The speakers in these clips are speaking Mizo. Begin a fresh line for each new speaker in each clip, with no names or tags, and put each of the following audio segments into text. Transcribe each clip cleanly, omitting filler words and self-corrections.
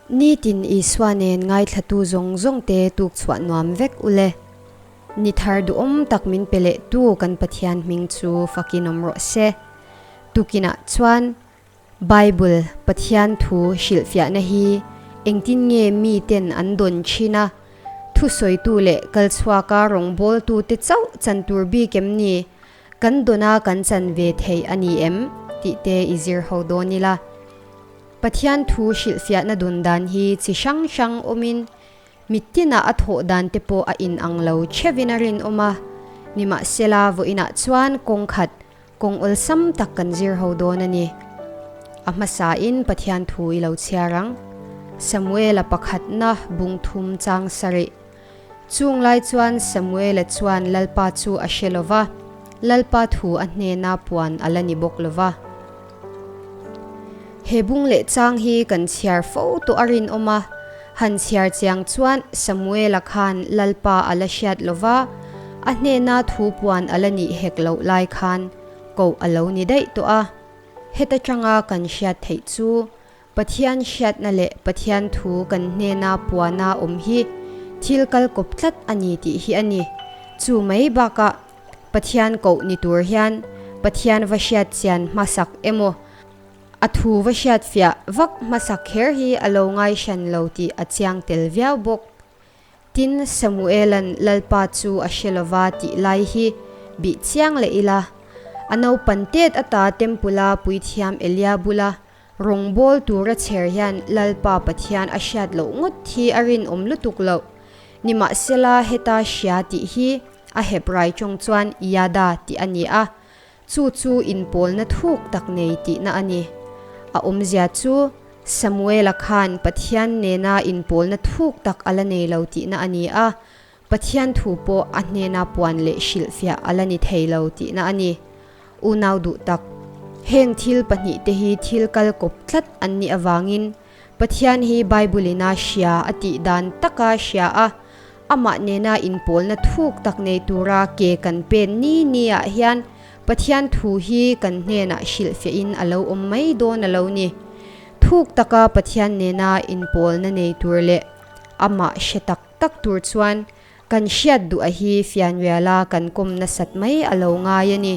Nitin Isua nen ngaithlatu zawng zawngte tuk chhuah nuam vek ule. Ni thar duhawm tak min pe leh tu kan Pathian hming chu fakin awm rawh se. Tukinah chuan Bible, Pathian thu hrilhfiahna hi engtin nge miten an dawn thin a, thusawitu leh kalchhuaka rawngbawltute chauh chan tur bik em ni? Kan dawna kan chan ve thei a ni em? tih te i zir ho dawn ila. Pathian thu hrilhfiahna dawn dan hi chi hrang hrang awmin mittinah a thawh dan te pawh a inang lo theuhin a rinawm a, nimahsela vawiinah chuan kawng khat Kawng awlsam tak kan zir ho dawn a ni. A hmasain Pathian thu i lo chhiar ang. Samuela pakhatna bung thum chang sarih. Chung lai chuan Samuela chuan Lalpa chu a hre lo va, Lalpa thu a hnena puan a la ni bawk lo va. He bung leh chang hi kan chhiar fo tawh a rinawm a, han chhiar chiang chuan Samuela khan Lalpa a la hriat lo va, a hnena thu puan a la nih hek loh lai khan koh a lo ni daih tawh a. Heta tanga kan hriat theih chu Pathian hriatna leh Pathian thu kan hnena puana awm hi thil kal kawp tlat a ni tih hi a ni. Chu mai bakah Pathian koh ni tur hian Pathian va hriat chian hmasak emaw, a thu va hriat fiah vak hmasak kher hi a lo ngai hran lo tih a chiang tel viau bawk. Tin, Samuela'n Lalpa chu a hre lova tih lai hi bih chiang leh ila, a naupan tet ata Tempula puithiam Elia bula Rawngbawl tura chher hian Lalpa Pathian a hriat loh ngawt hi a rinawm lutuk loh. Nimahsela heta hria tih hi a Hebrai tawng chuan Yada tih a ni a, chu chu inpawlna thuk tak nei tihna a ni. A awmzia chu Samuela khan Pathian nena inpawlna thuk tak a la nei lo tihna a ni a, Pathian thu pawh a hnena puan leh hrilhfiah a la ni thei lo tihna a ni. Unau duh tak, heng thil pahnihte hi thil kal kawp tlat an nih avangin Pathian hi Bible-ina hria a tih dan taka hria a, amah nena inpawlna thuk tak nei tura ke kan pen ni niah hian Pathian thu hi kan hnenah hrilhfiahin a lo awm mai dawn a lo ni. Thuk taka Pathian nena inpawlna nei tur leh amah hre tak tak tur chuan Kan hriat duh a hi Fianriala kan kawm nasat mai a lo ngai a ni.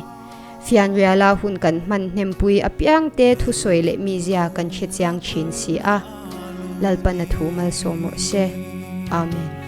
Fianriala hun kan hman hnem-pui apiangte thusawi leh mizia kan hre chiang thin si a. Lalpan a thu malsawm rawh se. Amen.